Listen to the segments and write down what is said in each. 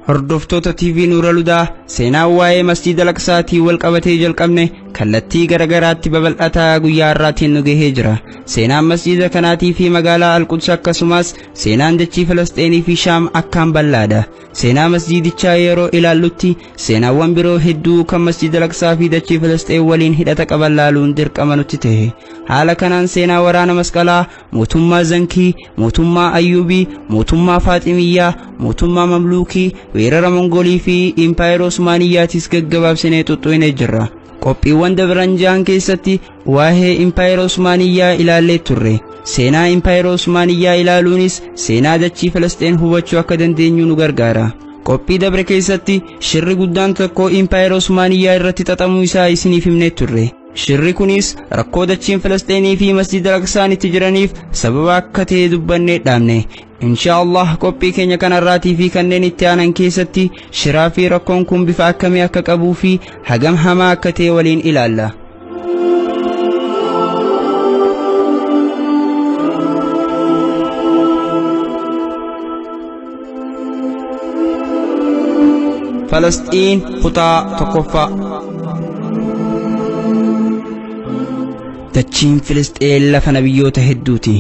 Hordoftoota TV Nuural Hudaa, seenaa waa'ee Masjiida Al-Aqsaatii wal qabatee jalqabne kallattii garagaraatti babal'ataa guyyaa har'aatiin nu gahee jira. Seenaan masjiida kanaatii fi magaalaa Al-Quds akkasumas seenaan dachii Falasxeenii fi Shaam akkaan bal'aadha. Seenaa masjiidichaa yeroo ilaallutti seenaawwan biroo hedduu kan Masjiida Al-Aqsaa fi dachii Falasxeen waliin hidhata qaban laaluun dirqama nutti ta'e. Haala kanaan seenaa waraana Masqalaa, mootummaa Zankii, mootummaa Ayyuubii, mootummaa Faaximiyyaa, mootummaa Mamluukii, weerara Mongolii fi Impaayera Osmaaniyyaatis gaggabaabsinee xuxxuinee jirra. Qophiiwwan dabran ja'an keessatti waa'ee Impaayera Osmaaniyyaa ilaallee turre. Seenaa Impaayera Osmaaniyyaa ilaaluunis seenaa dachii Falasxeen hubachuu akka dandeenyu nu gargaara. Qophii dabre keessatti shirri guddaan tokko Impaayera Osmaaniyyaa irratti xaxamuu isaa isiniif himnee turre. Shirri kunis rakkoo dachiin Falasxeenii fi Masjiida Al-Aqsaan itti jiraniif sababa akka ta'e dubbannee dhaabne. Inshaa Allah qophii keenya kanarraatii fi kanneen itti aanan keessatti shiraa fi rakkoon kun bifa akkamii akka qabuu fi hagam hamaa akka ta'e waliin ilaalla. Falasxiin kutaa tokkoffaa. Dachiin Filisxeen lafa nabiyyoota hedduuti.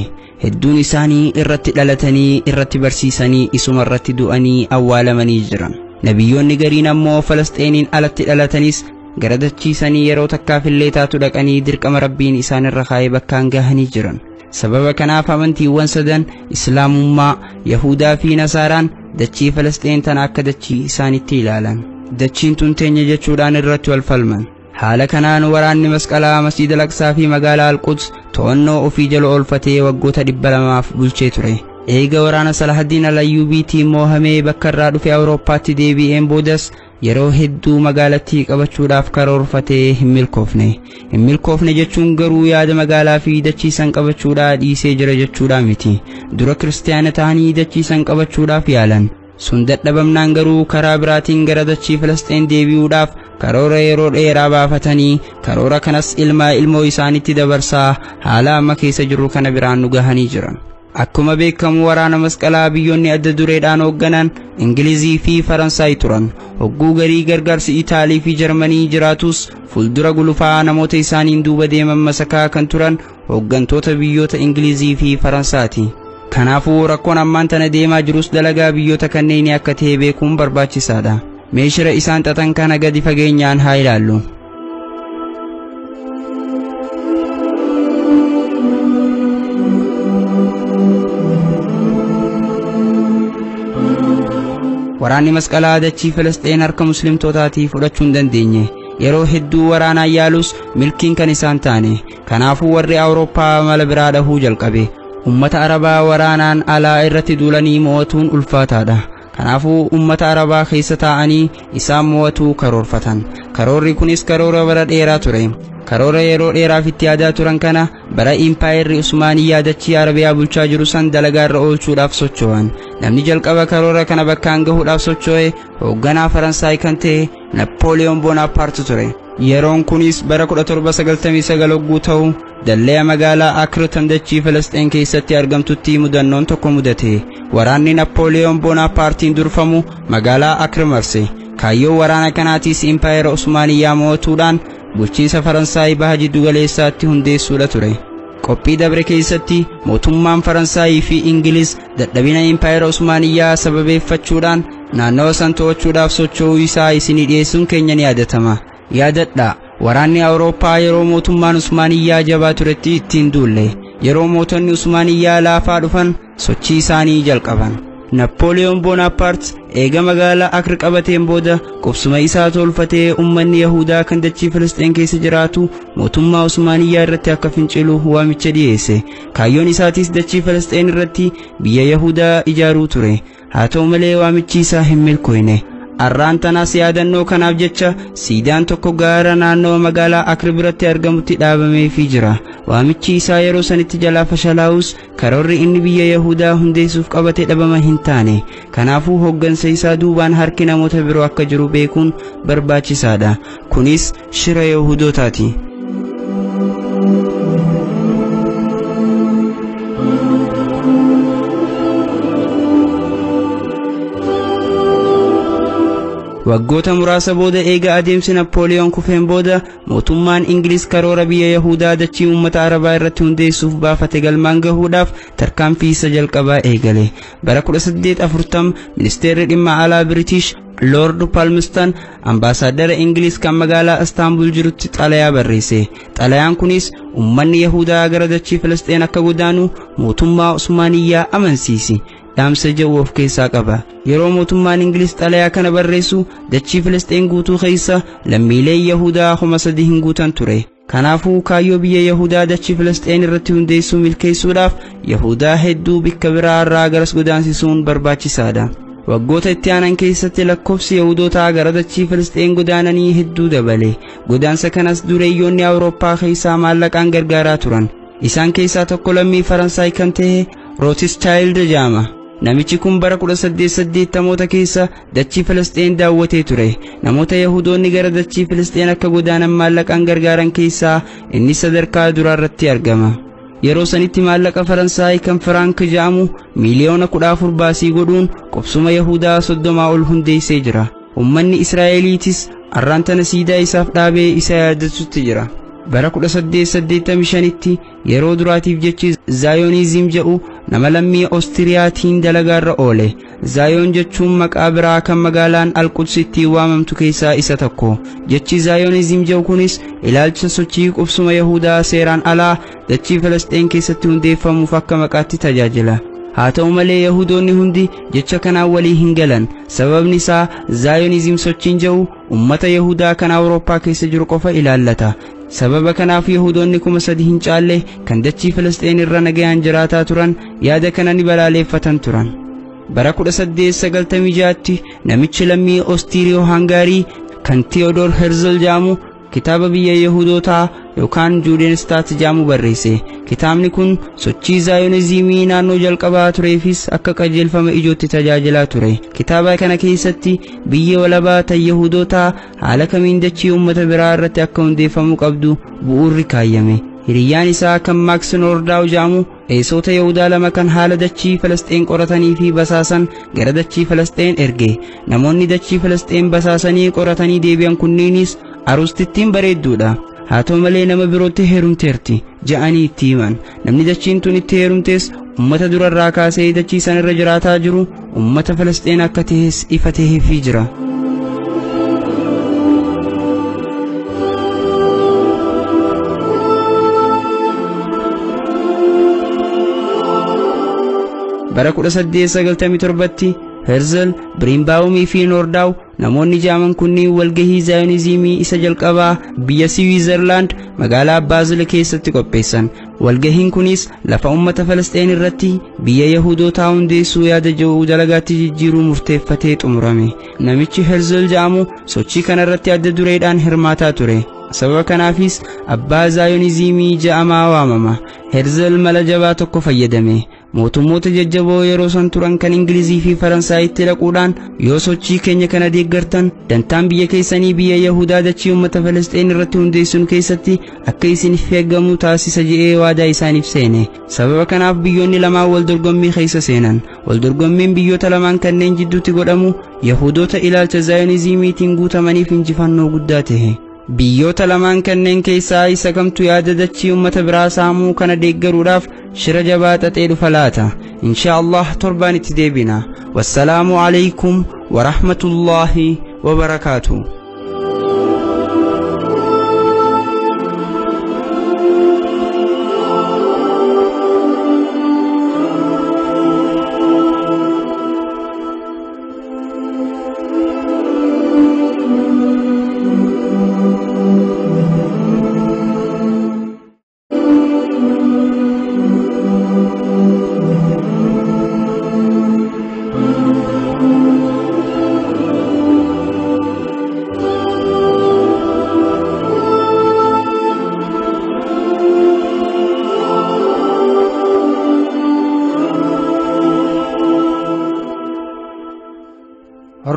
Hedduun isaanii irratti dhalatanii, irratti barsiisanii, isuma irratti du'anii awwaalamanii jiran. Nabiyyoonni gariin ammoo Falasxeeniin alatti dhalatanis gara dachiisanii yeroo takkaafillee taatu dhaqanii dirqama Rabbiin isaan irra kaa'ee bakkaan gahanii jiran. Sababa kanaaf amantiiwwan sadan Islaamummaa, Yahudaa fi Nasaaraan dachii Falasxeen tana akka dachii isaanitti ilaalan. Dachiin tun teenya jechuudhaan irratti wal falman. Haala kanaan waraanni Masqalaa Masjiida Al-Aqsaa fi magaalaa Al-Quds to'annoo ofii jala oolfatee waggoota 200 bulchee ture. Eega waraana Salahaddiin Al-Ayyuubiitiin moohamee bakka irraa dhufe Awurooppaatti deebi'een boodas yeroo hedduu magaalattii qabachuudhaaf karoorfatee hin milkoofne. Hin milkoofne jechuun garuu yaada magaalaa fi dachiisan qabachuudhaa dhiisee jira jechuudhaa miti. Dura kiristaana ta'anii dachiisan qabachuudhaaf yaalan. Sun dadhabamnaan garuu karaa biraatiin gara dachii Filisxeen deebi'uudhaaf karoora yeroo dheeraa baafatanii karoora kanas ilmaa ilmoo isaanitti dabarsaa haala amma keessa jirru kana biraan nu gahanii jiran. Akkuma beekamu waraana Masqalaa biyyoonni adda dureedhaan hoogganan Ingilizii fi Faransaay turan. Hogguu garii gargaarsi Itaalii fi Jarmanii jiraatus fuuldura gulufaa namoota isaaniin duuba deeman masakaa kan turan hooggantoota biyyoota Ingilizii fi Faransaati. Kanaafuu rakkoon ammaan tana deemaa jirus dalagaa biyyoota kanneenii akka ta'e beekuun barbaachisaadha. Meeshira isaan xaxan kana gadi fageenyaan haa ilaallu. Waraanni Masqalaa dachii Filisxeen harka muslimtootaatii fudhachuu hin dandeenye. Yeroo hedduu waraanaan yaalus milkiin kan isaan taane. Kanaafuu warri Awurooppaa mala biraa dhahuu jalqabe. Ummata Arabaa waraanaan alaa irratti duulanii mo'atuun ulfaataadha. Kanaafuu ummata Arabaa keessa taa'anii isaan mo'atuu karoorfatan. Karoorri kunis karoora bara dheeraa ture. Karoora yeroo dheeraaf itti yaadaa turan kana bara Impaayerri Usmaaniyyaa dachii Arabiyaa bulchaa jiru san dalagaa irra oolchuudhaaf socho'an. Namni jalqaba karoora kana bakkaan gahuudhaaf socho'e hoogganaa Faransaay kan ta'e Naappooliyoon Boonaappaart ture. Yeroon kunis bara 1799 hogguu ta'u dallaa magaalaa Akritan dachii Filisxeen keessatti argamtutti mudannoon tokko mudate. Waraanni Naappooliyoon Boonaappaartiin durfamu magaalaa Akri marse. Kaayyoo waraana kanaatis Impaayera Usmaaniyyaa mo'atuudhaan bulchiinsa Faransaay baha jiddugaleessaatti hundeessuudha ture. Qophii dabre keessatti mootummaan Faransaayii fi Ingiliz dadhabina Impaayera Usmaaniyyaa sababeeffachuudhaan naannawa san to'achuudhaaf socho'uu isaa isinii dhiyeessuun keenya ni yaadatama. Yaadadhaa, waraanni Awurooppaa yeroo mootummaan Usmaaniyyaa jabaa turetti ittiin duulle. Yeroo mootonni Usmaaniyyaa laafaa dhufan sochii isaanii jalqaban. Naappooliyoon Boonaappaart eega magaalaa Akri qabateen booda qubsuma isaa tolfatee uummanni Yahudaa kan dachii Filisxeen keessa jiraatu mootummaa Usmaaniyyaa irratti akka fincilu waamicha dhiyeesse. Kaayyoon isaatis dachii Filisxeen irratti biyya Yahudaa ijaaruu ture. Haa ta'u malee waamichi isaa hin milkoofne. Arraan tanaas yaadannoo kanaaf jecha siidaan tokko gaara naannoo magaalaa Akri biratti argamutti dhaabameefii jira. Waamichi isaa yeroo sanitti jalaa fashalaa'us karoorri inni biyya Yahudaa hundeessuuf qabate dhabama hin taane. Kanaafuu hooggansa isaa duubaan harki namoota biroo akka jiru beekuun barbaachisaadha. Kunis shira Yahudootaati. Waggoota muraasa booda eega adeemsi Naappooliyoon kufeen booda mootummaan Ingiliz karoora biyya Yahudaa dachii uummata Arabaa irratti hundeessuuf baafate galmaan gahuudhaaf tarkaanfii isa jalqabaa eegale. Bara 1840 ministeerri dhimma alaa Biritish Lord Palmerston ambaasaaddara Ingiliz kan magaalaa Istaanbul jirutti xalayaa barreesse. Xalayaan kunis uummanni Yahudaa gara dachii Filisxeen akka godaanu mootummaa Usmaaniyyaa amansiisi. Dhaamsa jedhu of keessaa qaba. Yeroo mootummaan Ingiliz xalayaa kana barreessu dachii Filisxeen guutuu keessa lammiilee Yahudaa 3,000 hin guutan ture. Kanaafuu kaayyoo biyya Yahudaa dachii Filisxeen irratti hundeessuu milkeessuudhaaf Yahudaa hedduu bikka biraa irraa garas godaansisuun barbaachisaadha. Waggoota itti aanan keessatti lakkoofsi Yahudootaa gara dachii Filisxeen godaananii hedduu dabale. Godaansa kanas dureeyyoonni Awurooppaa keessaa maallaqaan gargaaraa turan. Isaan keessaa tokko lammii Faransaay kan ta'e Rothschild jedhama. Namichi kun bara 1880moota keessa dachii Filisxeen daawwatee ture. Namoota Yahudoonni gara dachii Filisxeen akka godaanan maallaqaan gargaaran keessaa inni sadarkaa duraarratti argama. Yeroo sanitti maallaqa Faransaay kan Firaank jedhamu miiliyoona 14 baasii godhuun qubsuma Yahudaa 30 ol hundeessee jira. Uummanni Israa'eliitis arraan tana siidaa isaaf dhaabee isa yaadatutti jira. Bara 1885tti yeroo duraatiif jechi Zaayoonizim jedhu nama lammii Oostiriyaatiin dalagaarra oole. Zaayoon jechuun maqaa biraa kan magaalaan Alquds ittiin waamamtu keessaa isa tokko. Jechi Zaayoonizim jedhu kunis ilaalcha sochii qubsuma Yahudaa seeraan alaa dachii Filisxeen keessatti hundeeffamuuf akka maqaatti tajaajila. Haa ta'u malee Yahudoonni hundi jecha kanaan walii hin galan. Sababni isaa Zaayoonizim sochiin jedhu uummata Yahudaa kan Awurooppaa keessa jiru qofa ilaallata. Sababa kanaaf Yahudoonni 3,000 hin caalle kan dachii Filisxeen irra nagayaan jiraataa turan yaada kana ni balaaleeffatan turan. Bara 1896tti namichi lammii Oostiriyoo Hangaarii kan Theodor Herzl jedhamu kitaaba biyya Yahudootaa yookaan Juudenstaat jedhamu barreesse. Kitaabni kun sochii Zaayoonizimii naannoo jalqabaa tureefis akka qajeelfama ijootti tajaajilaa ture. Kitaaba kana keessatti biyya walabaa tan Yahudootaa haala kamiin dachii uummata biraa irratti akka hundeeffamuu qabdu bu'uurri kaayyame. Hiriyyaan isaa kan Maaks Noordaaw jedhamu eessota Yahudaa lama kan haala dachii Filisxeen qoratanii fi basaasan gara dachii Filisxeen erge. Namoonni dachii Filisxeen basaasanii qoratanii deebi'an kunniinis aruustittiin bareedduudha. Haa ta'u malee nama birootti heerumteerti ja'anii itti himan. Namni dachiin tun itti heerumtes uummata durarraa kaasee dachii sanarra jiraataa jiru uummata Filisxeen akka ta'es ifa ta'eefii jira. Bara 1897tti Herzl, Biriinbaawumii fi Noordaaw namoonni jaaman kunniin walgahii Zaayoonizimii isa jalqabaa biyya Siwiizerlaand magaalaa Baazil keessatti qopheessan. Walgahiin kunis lafa uummata Filisxeen irratti biyya Yahudootaa hundeessuu yaada jedhu dalagaatti jijjiiruu murteeffatee xumurame. Namichi Herzl jedhamu sochii kanarratti adda dureedhaan hirmaataa ture. Sababa kanaafis abbaa Zaayoonizimii jedhamaa waamama. Herzl mala jabaa tokko fayyadame. Mootummoota jajjaboo yeroo san turan kan Ingilizii fi Faransaayitti dhaquudhaan yoo sochii keenya kana deeggartan dantaan biyya keessanii biyya Yahudaa dachii uummata Filisxeen irratti hundeessuun keessatti akka isiniif eeggamu taasisa jedhee waadaa isaaniif seene. Sababa kanaaf biyyoonni lamaan wal dorgommii keessa seenan. Wal dorgommiin biyyoota lamaan kanneen jidduutti godhamu Yahudoota ilaalcha Zaayoonizimiitiin guutamaniif injifannoo guddaa ta'e. Biyyoota lamaan kanneen keessaa isa kamtu yaada dachii uummata biraa saamuu kana deeggaruudhaaf shira jabaa xaxee dhufa laata? Inshaa Allah torbaan itti deebina. Wassalaamu alaykum wa rahmatullaahi wa barakaatuh.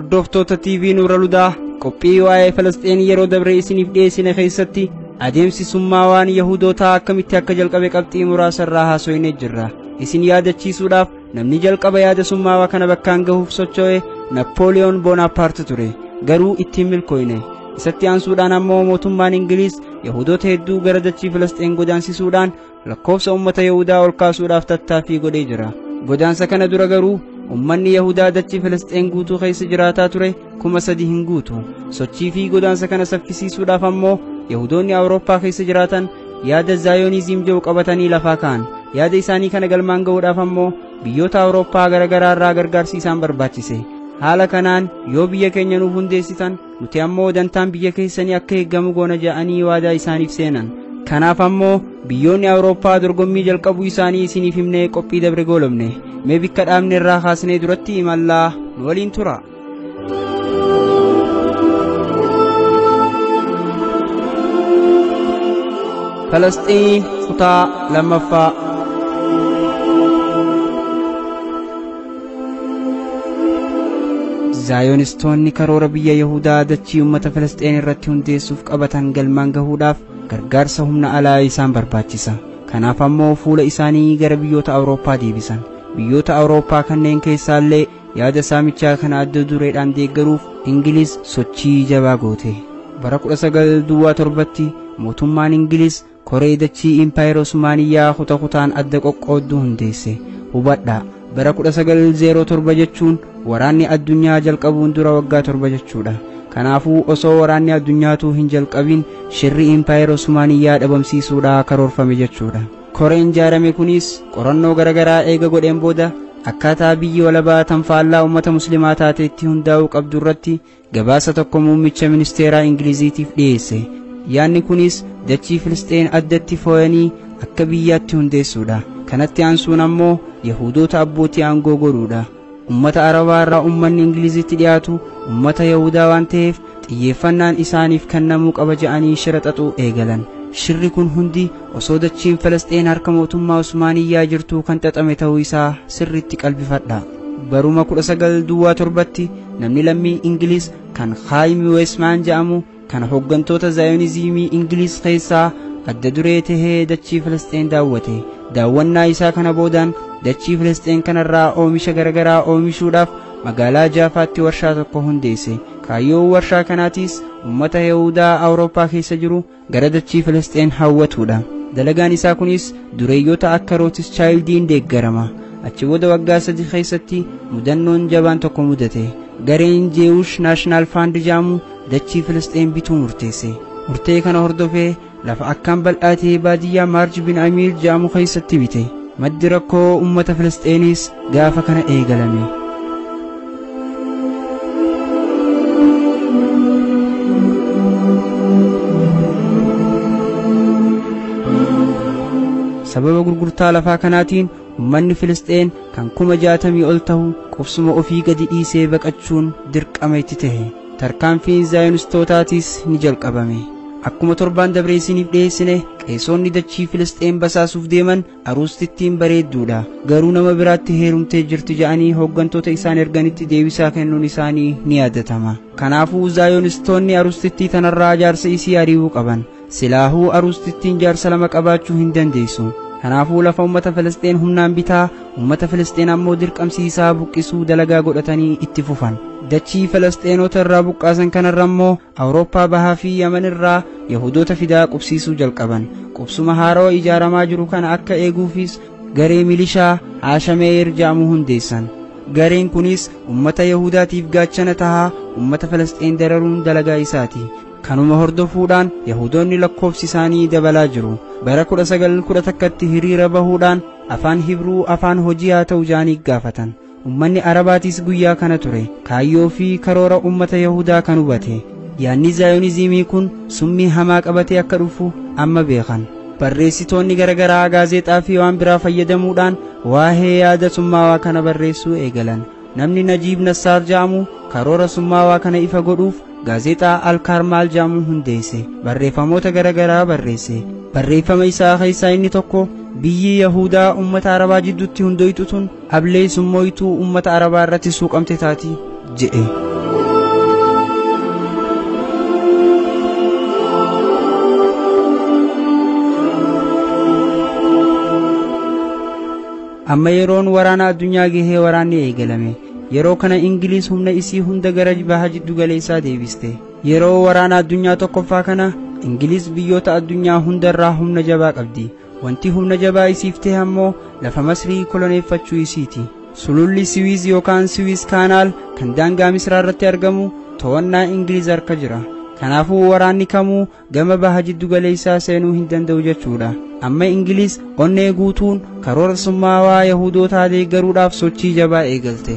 Hordoftoota TV Nuural Hudaa, qophii waa'ee Falasxiin yeroo dabre isiniif dhiyeessine keessatti adeemsi summaawaan Yahudootaa akkamitti akka jalqabe qabxii muraasa irraa haasofnee jirra. Isin yaadachiisuudhaaf namni jalqaba yaada summaawaa kana bakkaan gahuuf socho'e Naappooliyoon Boonaappaart ture. Garuu ittiin milkooyne. Isatti aansuudhaan ammoo mootummaan Ingiliz Yahudoota hedduu gara dachii Filisxeen godaansisuudhaan lakkoofsa uummata Yahudaa ol kaasuudhaaf tattaaffii godhee jira. Godaansa kana dura garuu uummanni Yahudaa dachii Filisxeen guutuu keessa jiraataa ture 3,000 hin guutu. Sochii fi godaansa kana saffisiisuudhaaf ammoo Yahudoonni Awurooppaa keessa jiraatan yaada Zaayoniizim jedhu qabatanii lafaa ka'an. Yaada isaanii kana galmaan ga'uudhaaf ammoo biyyoota Awurooppaa garaagaraa irraa gargaarsi isaan barbaachise. Haala kanaan yoo biyya keenya nuuf hundeessitan nuti ammoo dantaan biyya keessanii akka eeggamu goona jedhanii waadaa isaaniif seenan. Kanaaf ammoo biyyoonni Awurooppaa dorgommii jalqabuu isaanii isiniif himnee qophii dabre goolabne. Mee bikka dhaabne irraa kaasnee duratti imallaa nu waliin tura. Falasxiin kutaa lammaffaa. Zaayonistoonni karoora biyya Yahudaa dachii uummata Filisxeen irratti hundeessuuf qabatan galmaan gahuudhaaf gargaarsa humna alaa isaan barbaachisa. Kanaaf ammoo fuula isaanii gara biyyoota Awurooppaa deebisan. Biyyoota Awurooppaa kanneen keessaallee yaada saamichaa kana adda dureedhaan deeggaruuf Ingiliz sochii jabaa goote. Bara 1907tti mootummaan Ingiliz koree dachii Impaayer Osmaaniyyaa kuta kutaan adda qoqqoodduu hundeesse. Hubadhaa, bara 1907 jechuun waraanni addunyaa jalqabuun dura waggaa 7 jechuudha. Kanaafuu osoo waraanni addunyaatuu hin jalqabin shirri Impaayer Osmaaniyyaa dhabamsiisuudhaa karoorfame jechuudha. Koreen ijaarame kunis qorannoo garaagaraa eega godheen booda akkaataa biyyi walabaa tanfaallaa uummata musliimaa taate itti hundaa'uu qabdu irratti gabaasa tokko muummicha ministeeraa Ingiliziitiif dhiyeesse. Yaadni kunis dachii Filisxeen addatti fooyanii akka biyyaatti hundeessuudha. Kanatti aansuun ammoo Yahudoota abbootii aangoo godhuudha. Uummata Arabaa irraa uummanni Ingilizitti dhiyaatu uummata Yahudaa waan ta'eef xiyyeeffannaan isaaniif kennamuu qaba jedhanii shira xaxuu eegalan. Shirri kun hundi osoo dachiin Filisxeen harka mootummaa Usmaaniyyaa jirtuu kan xaxame ta'uu isaa sirriitti qalbifadha. Baruma 1907tti namni lammii Ingiliz kan Haayim Weesmaan jedhamu kan hooggantoota Zaayoniizimii Ingiliz keessaa adda duree tahee dachii Filisxeen daawwate. Daawwannaa isaa kana boodaan dachii Filisxeen kanarraa oomisha garaagaraa oomishuudhaaf magaalaa Jaafaatti warshaa tokko hundeesse. Kaayyoon warshaa kanaatis uummata Yahudaa Awurooppaa keessa jiru gara dachii Filisxeen hawwatuudha. Dalagaan isaa kunis dureeyyoota akka Rootischaayildiin deeggarama. Achi booda waggaa 3 keessatti mudannoon jabaan tokko mudate. Gareen Jeewush Naashinaal Faand jedhamu dachii Filisxeen bituu murteesse. Murtee kana hordofee lafa akkaan bal'aa ta'e baadiyyaa Maarj bin Amiir jedhamu keessatti bite. Maddi rakkoo uummata Filisxeenis gaafa kana eegalame. Sababa gurgurtaa lafaa kanaatiin uummanni Filisxeen kan 60,000 ol ta'u qubsuma ofii gadi dhiisee baqachuun dirqama itti ta'e. Tarkaanfiin Zaayonistootaatiis ni jalqabame. Akkuma torbaan dabree isiniif dhiyeessine qeesonni dachii Filisxeen basaasuuf deeman aruustittiin bareedduudha. Garuu nama biraatti heerumtee jirti jedhanii hooggantoota isaan erganitti deebisaa kennuun isaanii ni yaadatama. Kanaafuu Zaayonistoonni aruustittii tanarraa jaarsa isii ari'uu qaban. Silaahuu aruustittiin jaarsa lama qabaachuu hin dandeessu. Kanaafuu lafa uummata Filisxeen humnaan bitaa, uummata Filisxeen ammoo dirqamsiisaa buqqisuu dalagaa godhatanii itti fufan. Dachii Filisxeenota irraa buqqaasan kanarra immoo Awurooppaa bahaa fi Yaman irraa Yahudoota fidaa qubsiisuu jalqaban. Qubsuma haaroo ijaaramaa jiru kana akka eeguufis garee milishaa Haashameer jedhamu hundeessan. Gareen kunis uummata Yahudaatiif gaachana tahaa uummata Filisxeen dararuun dalagaa isaati. Kanuma hordofuudhaan Yahudoonni lakkoofsi isaanii dabalaa jiru. Bara 1911tti hiriira bahuudhaan afaan Hibruu afaan hojii haa ta'u jedhanii gaafatan. Uummanni Arabaatis guyyaa kana ture. Kaayyoo fi karoora uummata Yahudaa kan hubate. Yaadni Zaayoniizimii kun summii hamaa qabatee akka dhufu amma beekan. Barreessitoonni garaagaraa gaazexaa fi waan biraa fayyadamuudhaan waa'ee yaada summaawaa kana barreessuu eegalan. Namni Najiib Nassaar jedhamu karoora summaawaa kana ifa godhuuf gaazexaa Alkaarmaal jedhamu hundeesse. Barreeffamoota garaagaraa barreesse. Barreeffama isaa keessaa inni tokko biyyi Yahudaa uummata Arabaa jidduutti hundooytu tun ablee summooytuu uummata Arabaa irratti suuqamte taati jedhe. Amma yeroon waraana addunyaa gahee waraanni eegalame. Yeroo kana Ingiliz humna isii hunda gara baha jiddu galeessaa deebiste. Yeroo waraana addunyaa tokkoffaa kana Ingiliz biyyoota addunyaa hundarraa humna jabaa qabdi. Wanti humna jabaa isiif ta'e ammoo lafa Masrii koloneeffachuu isiiti. Sululli Siwiiz yookaan Siwiiz Kaanaal kan daangaa Misraa irratti argamu to'annaa Ingiliz harka jira. Kanaafuu waraanni kamuu gama baha jiddu galeessaa seenuu hin danda'u jechuudha. Amma Ingiliz onnee guutuun karoora summaawaa Yahudootaa deeggaruudhaaf sochii jabaa eegalte.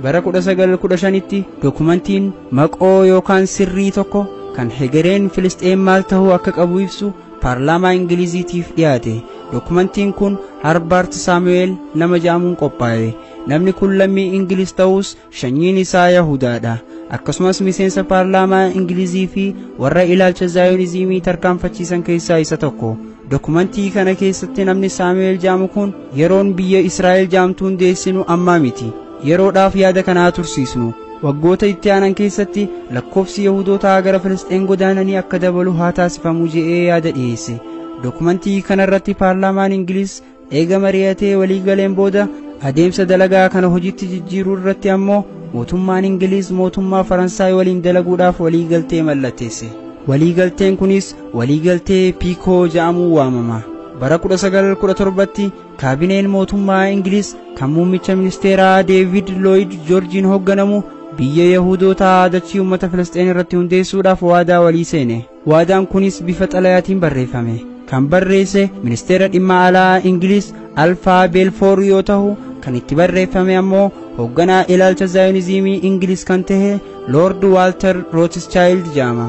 Bara 1915tti dokumentiin maqoo yookaan sirrii tokko kan hegereen Filisxeen maal ta'uu akka qabu ibsu paarlaamaa Ingiliziitiif dhiyaate. Dokumentiin kun Harbart Saamu'eel nama jedhamuun qophaa'e. Namni kun lammii Ingiliz ta'us sanyiin isaa Yahudaadha. Akkasumas miseensa paarlaamaa Ingilizii fi warra ilaalcha Zaayonizimii tarkaanfachiisan keessaa isa tokko. Dokumentii kana keessatti namni Saamu'eel jedhamu kun yeroon biyya Israa'el jedhamtu hundeessinu ammaa miti. Yeroodhaaf yaada kanaa tursiisnu. Waggoota itti aanan keessatti lakkoofsi Yahudootaa gara Filisxeen godaananii akka dabalu haa taasifamu je'ee yaada dhiyeesse. Dokumentii kanarratti paarlaamaan Ingiliz eega mari'atee walii galeen booda adeemsa dalagaa kana hojiitti jijjiiruu irratti ammoo mootummaan Ingiliz mootummaa Faransaay waliin dalaguudhaaf waliigaltee mallatteesse. Waliigalteen kunis waliigaltee Piikoo jedhamuun waamama. Bara 1917tti kaabineen mootummaa Ingiliz kan muummicha ministeeraa Deevid Looyid Joorjiin hoogganamu biyya Yahudootaa dachii uummata Filisxeen irratti hundeessuudhaaf waadaa walii seene. Waadaan kunis bifa xalayaatiin barreeffame. Kan barreesse ministeera dhimma alaa Ingiliz Alfaa Beelfoor yoo ta'u, kan itti barreeffame ammoo hoogganaa ilaalcha Zaayonizimii Ingiliz kan ta'e Lord Walter Rothschild jedhama.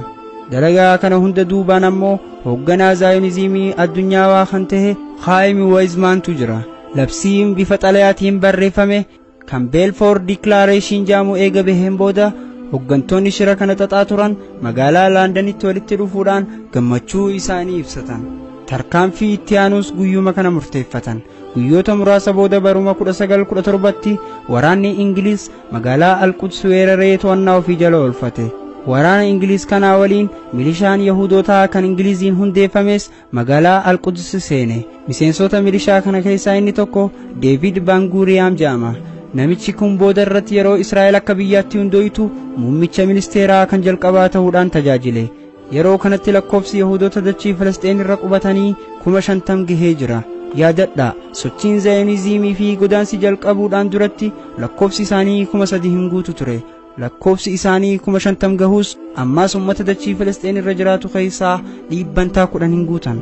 Dalagaa kana hunda duubaan ammoo hoogganaa Zaayonizimii addunyaawaa kan ta'e Haayim Weizmaantu jira. Labsiin bifa xalayaatiin barreeffame kan Beelfoor Diklaareeshin jedhamu eega baheen booda hooggantoonni shira kana xaxaa turan magaalaa Laandanitti walitti dhufuudhaan gammachuu isaanii ibsatan. Tarkaanfii itti aanus guyyuma kana murteeffatan. Guyyoota muraasa booda baruma 1917tti waraanni Ingiliz magaalaa Alquds weeraree to'annaa ofii jala oolfate. Waraana Ingiliz kanaa waliin milishaan Yahudootaa kan Ingiliziin hundeeffames magaalaa Alquds seene. Miseensota milishaa kana keessaa inni tokko Deevid Baanguuriyaam jedhama. Namichi kun booda irratti yeroo Israa'el akka biyyaatti hundooytu muummicha ministeeraa kan jalqabaa ta'uudhaan tajaajile. Yeroo kanatti lakkoofsi Yahudoota dachii Filisxeen irra qubatanii 50,000 gahee jira. Yaadadhaa, sochiin Zaayonizimii fi godaansi jalqabuudhaan duratti lakkoofsi isaanii 3,000 hin guutu ture. Lakkoofsi isaanii 50,000 gahus ammaas uummata dachii Filisxeen irra jiraatu keessaa 10% hin guutan.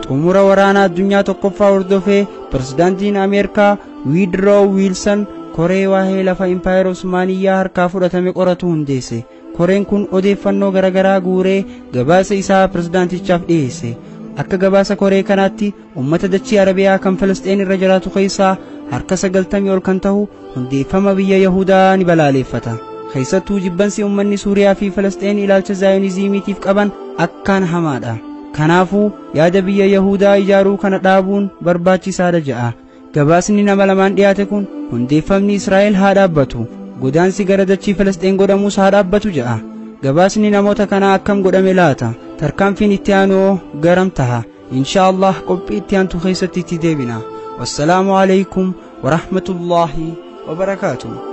Xumura waraana addunyaa tokkoffaa hordofee pirezidaantiin Ameerikaa Wiidroo Wiilsan koree waa'ee lafa Impaayer Osmaaniyyaa harkaa fudhatame qoratu hundeesse. Koreen kun odeeffannoo garaagaraa guuree gabaasa isaa pirezidaantichaaf dhiyeesse. Akka gabaasa koree kanaatti uummata dachii Arabiyaa kan Filisxeen irra jiraatu keessaa harka 90 ol kan ta'u hundeeffama biyya Yahudaa ni balaaleeffata. Keessattuu jibbansi uummanni Suuriyaa fi Filisxeen ilaalcha Zaayonizimiitiif qaban akkaan hamaadha. Kanaafuu yaada biyya Yahudaa ijaaruu kana dhaabuun barbaachisaadha jedha. Gabaasni nama lamaan dhiyaate kun hundeeffamni Israa'el haa dhaabbatu, godaansi gara dachii Filisxeen godhamus haa dhaabbatu jedha. Gabaasni namoota kanaa akkam godhame laata? Tarkaanfiin itti aanu garam taha? Insha Allah qophii itti aantu keessatti itti deebina. Wassalaamu alaikum warahmatullaahi wabarakaatuh.